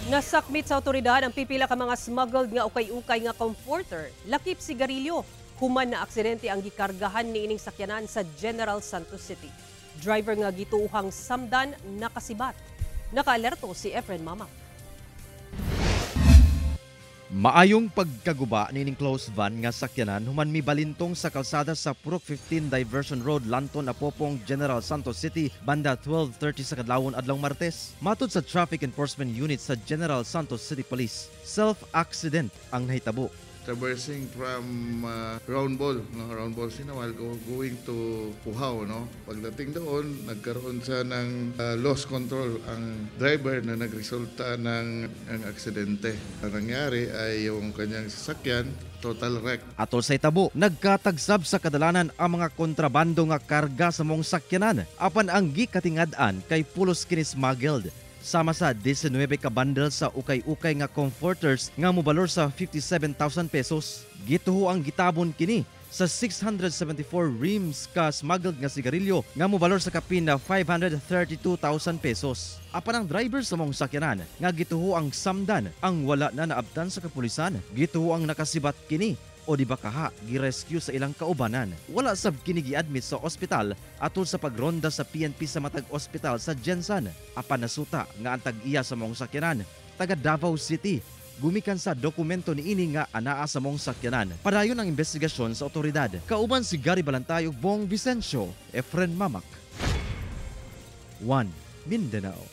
Nasakmit sa otoridad ang pipila ka mga smuggled nga ukay-ukay nga comforter, lakip sigarilyo. Human na aksidente ang gikargahan niining sakyanan sa General Santos City. Driver nga gituohang samdan nakasibat. Nakaalerto si Efren Mamac. Maayong pagkaguba nining closed van nga sakyanan human mibalintong sa kalsada sa Purok 15 Diversion Road, Lanton, Apopong, General Santos City banda 12:30 sa kadlawon adlaw Martes. Matud sa Traffic Enforcement Unit sa General Santos City Police, self-accident ang nahitabo. Traversing from Round Ball, no, Round Ball Sinawal, going to Puhaw, no. Pagdating doon, nagkaroon siya ng loss control ang driver na nagresulta ng aksidente. Ang nangyari ay yung kanyang sasakyan, total wreck. Atol sa itabo, nagkatagsab sa kadalanan ang mga kontrabando nga karga sa maong sakyanan. Apan ang gikatingad-an kay pulos kini smuggled, sama sa 19 ka bundle sa ukay-ukay nga comforters nga mobalor sa 57,000 pesos. Gituho ang gitabon kini sa 674 reams ka smuggled nga sigarilyo nga mobalor sa kapin na 532,000 pesos. Apan ang driver sa maong sakyanan nga gituho ang samdan ang wala na naabtan sa kapulisan. Gituho ang nakasibat kini o di ba kaha gi-rescue sa ilang kaubanan. Wala sab kini giadmit sa ospital atol sa pagronda sa PNP sa matag ospital sa GenSan. Apan nasuta nga ang tag-iya sa maong sakyanan taga Davao City gumikan sa dokumento niini nga anaa sa maong sakyanan. Padayon ang investigasyon sa otoridad. Kauban si Gary Balantay ug Bong Vicencio, Efren Mamac. 1 Mindanao.